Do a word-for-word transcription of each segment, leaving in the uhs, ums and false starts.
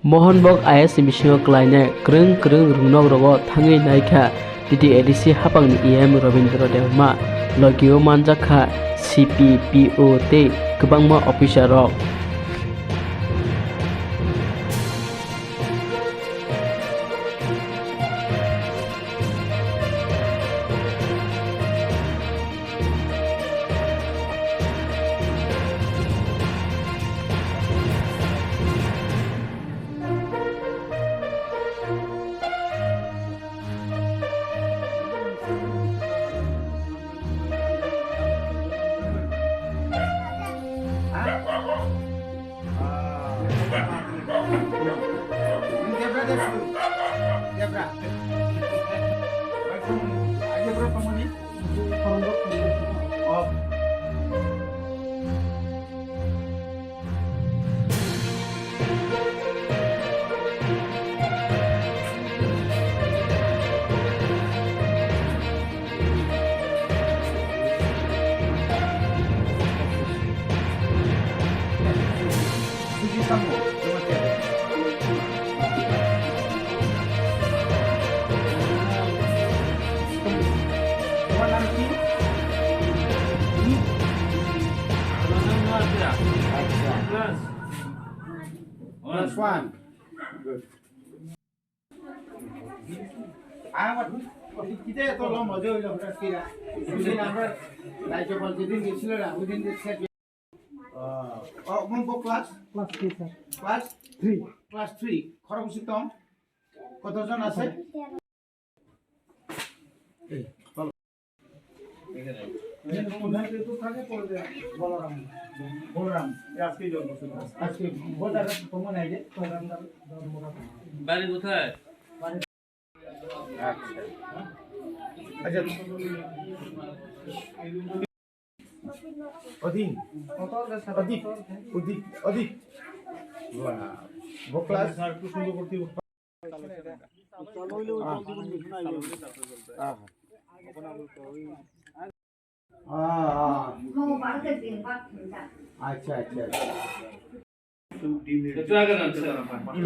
Mohanbok I A S ni bisingo klainai kwrwng kwrwng rwngnok rogo thangwi naikha T T A D C hapangni E M Robindra Debbarma, logio manjakha C P, P O tei kwbangma officer rok. Class one. Good. Class three, sir. Class three. Class three. Khorok bwswk tong? Koto jon ase? Boloram. Boloram. Aske jon bosong. Aske voter tomon aide. Bari kothay? Acha. Acha. Odin. Odin. Odin. Odin. Wah. Bo class. Ah. Ah, ah. Acha, acha, acha. একটু আগে না, আচ্ছা।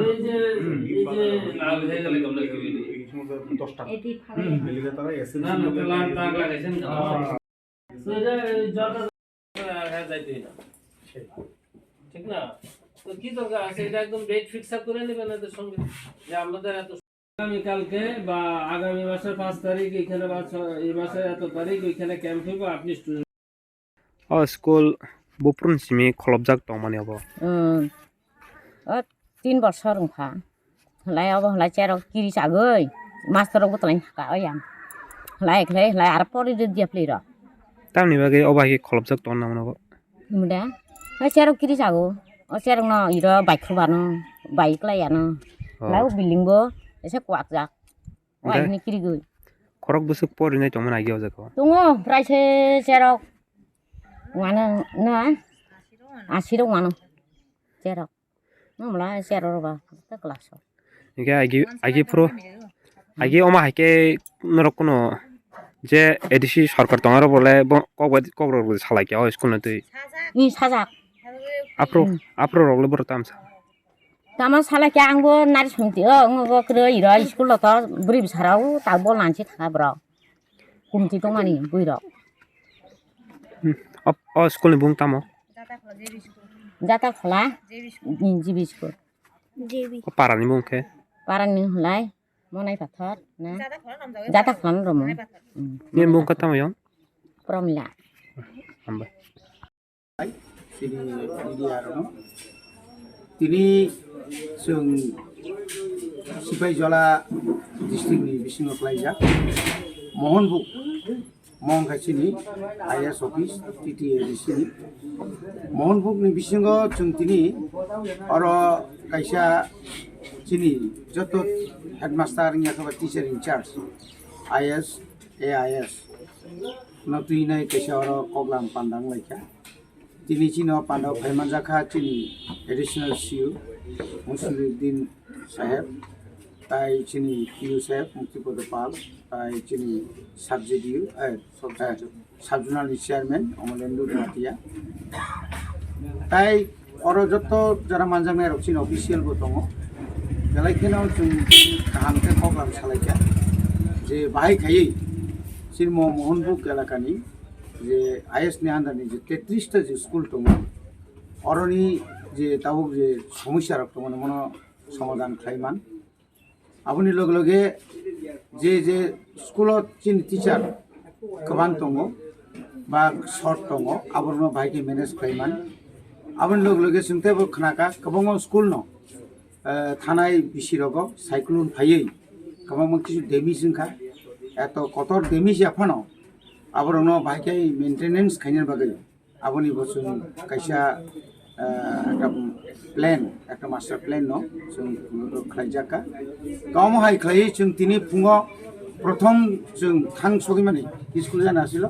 এই যে, এই যে লাল হয়ে গেলে কমলা খাবি নি? এই সময় তো দশটা। হুম। তারা এসে না, না, তো লাল দাগ লাগাইছেন কেন? হ্যাঁ। তো এটা এই জলটা আর যাইতেই না। ঠিক না? তো কি দরকার আছে? এটা একদম ডেট ফিক্স আপ করে নেবেন এদের সঙ্গে, যে আমাদের এত আগামীকালকে বা আগামী মাসের পাঁচ তারিখ এখানে বা ছ-, এই মাসের এত তারিখ ওইখানে ক্যাম্প হইব, আপনি student. O school buphuruni simi kholopjak tongmani obo. Hmm. O tin bosor wngkha. Hlai obo hlai cherok kiri chagwi master rok bwtwlai thaka oyang. Hlai khlai hlai aro pori rwdi aphli rok. Tamni bagwi obo hai khe kholopjak tongna mano. Himda. Hai cherok kiri chago. O cherok no iro bai khubano, bai klai ano. Oh. Lau building bo ese kwak jak. Wai hini kiri gwi. Khorok bwswk porinai tongmani agi o jaga o. Tongo, prai se cherok. Wano, no? Asirok wano. Cherok. Nwng mla cherok ba, ta class o. Hingke agi, agi phuru, agi oma hai khe norok kuno je A D C sarkar tong aro bole bo kok bai, kok rok salai khe o school no twi. Ni sajak. Aphuru, hmm, aphuru rok le borok tamsa. Tamo salai khe ang bo nari songti o, wng bo kwrwi iro school o to bwrwi bwsarok ta bol nansi thangkha borok. Kumti tongmani bwrwi rok. Hmm. O, o school ni bung tamo? Jata Khola G B school. G B school. O para ni bung khe? Para ni hulai Monai Pathor na. Jata Khola no romo. Hmm. Ni bung khe tamo yong? Promila. Hambai. Chini media rokno. Tini chwng Sipaijala district ni bisingo khlaijak Mohanbuk, Mohon khe chini I A S office T T A D C ni. Mohanbuk ni bisingo chwng tini oro kaisa chini joto headmaster wngya khe ba teacher in charge I A S, A I S no twi nai kaisa oro koklam panda wnglaikha. Tini chini o pandao phai manjakha chini additional C U Musiruddin saheb, tai chini P U saheb Muktipada Pal, tai chini sub J D U, eh, sub, eh, sub zonal ni chairman Omolendu Bhatia. Tai oro joto jara manjaknai rok chini official bo tongo. Belai kheno chwng kaham khe koklam salaikha je bahai khaiwi chini mo Mohanpur elakani je I S ni under ni je tetris ta je school tongo, oroni je tabuk je somosya rok tongo, mono somadhan khlaiman. Aboni loge loge je je school o chini teacher kwbang tongo ba short tongo, aborokno bahai khe manage khlaiman. Aboni loge loge chwng teibo khnakha kwbangma school no, eh, thanai bisi rogo cyclone phaiwi kwbangma kisu damage wngkha, eto kotor damage ya phano aborokno bahai khe maintenance khaina bagwi. Aboni bo chwng kaisa, ah, ekta plan, ekta master plan no chwng khlaijak kha. Kamo hai khlaiwi chwng tini phungo prothom chwng thang sogwi mani school jana asilo.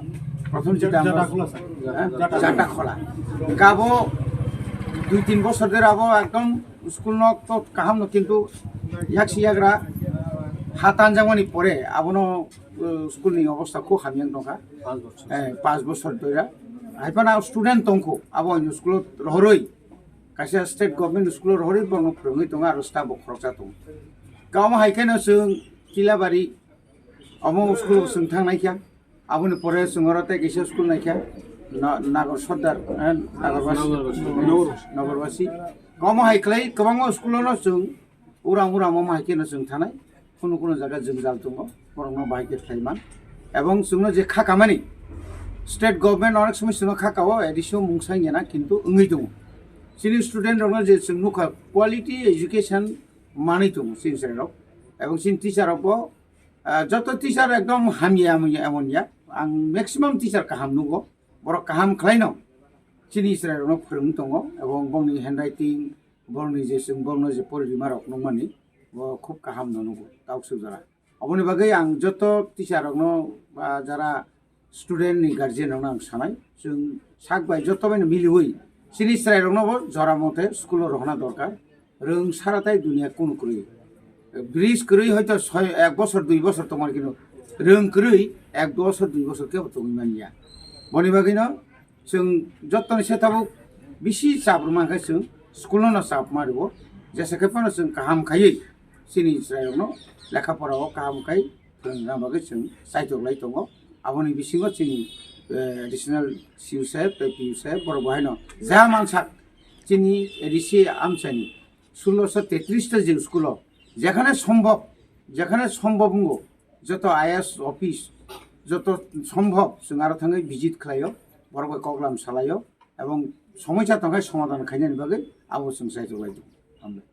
Prothom chwng Jata khula, sir. Eh, Jata Jata khula. Kabo dui tin bosor dera abo ekdom school no to kaham no, kintu yaksi yagra ha tanjakmani pore abono, uh, school ni obostha khub hamya wng tongkha. Panch bochor. Eh, panch bochor doira. Hai phano student tongkho, abo ani school o rohorwi, kaisa state government school o rohorwi borokno phwrwngwi tongo, aro staff bo khoroksa tongo. Kamo hai kheno chwng Chilabari, omo school o chwng thang naikha. Aboni pore chwng oro tei kaisa school naikha, Na-, Nagor Sordar, eh, Nagor Basi, Nagor Basi. Nagor Basi. Kamo hai khlai kwbangma school o no chwng uram uram omo hai kheno chwng thanai. Kunu kunu jaga jwngjal tongo, borokno bahai khe khlaiman. Ebong chwngno je kha kamani, state government onek somoi chwngno kha kao, A D C o mungsa wngya na, kintu wngwi tongo. Chini student rokno je chwng nukha, quality education manwi tongo chini chwrairok. Ebong chini teacher rokbo, ah, joto teacher ekdom hamya, hamya emon ya. Ang maximum teacher kaham nugo, borok kaham khlaino chini chwrairokno phwrwngwi tongo, ebong bongni handwriting, borokni je chwng borokno je pori rima rok nukmani, bo khub kaham no nugo, tauk sujara. Aboni bagwi ang joto teacher rokno, ba jara student ni guardian rokno ang sanai, chwng sak bai joto bai no miliwi chini chwrai rokno bo jora mote school o rohna dorkar. Rwng sara tai dunia kunu kwrwi. Bridge kwrwi hoito soi, ek bosor, dui bosor tongmani, kintu rwng kwrwi ek bosor, dui bosor kebo tongwi manya. Boni bagwino chwng jottoni se tabuk bisi chap rwma khe chwng school no chap ma rwo. Jesa khe phano chwng kaham khaiwi chini chwrairokno lekha pora o kaham khai phwrwngna bagwi chwng chaitok lai tongo. Aboni bisingo chini, eh, additional C U saheb tei P U saheb borok bo haino ja mansak chini A D C amchaini sulosho tetris ta je school o jekhane sombhob, jekhane sombhob wngo, joto I A S office, joto sombhob chwng aro thangwi visit khlaio, borok bai koklam salaio, ebong somosya tongkhe somadhan khainani bagwi abo chwng chaitok lai tongo. Hambai.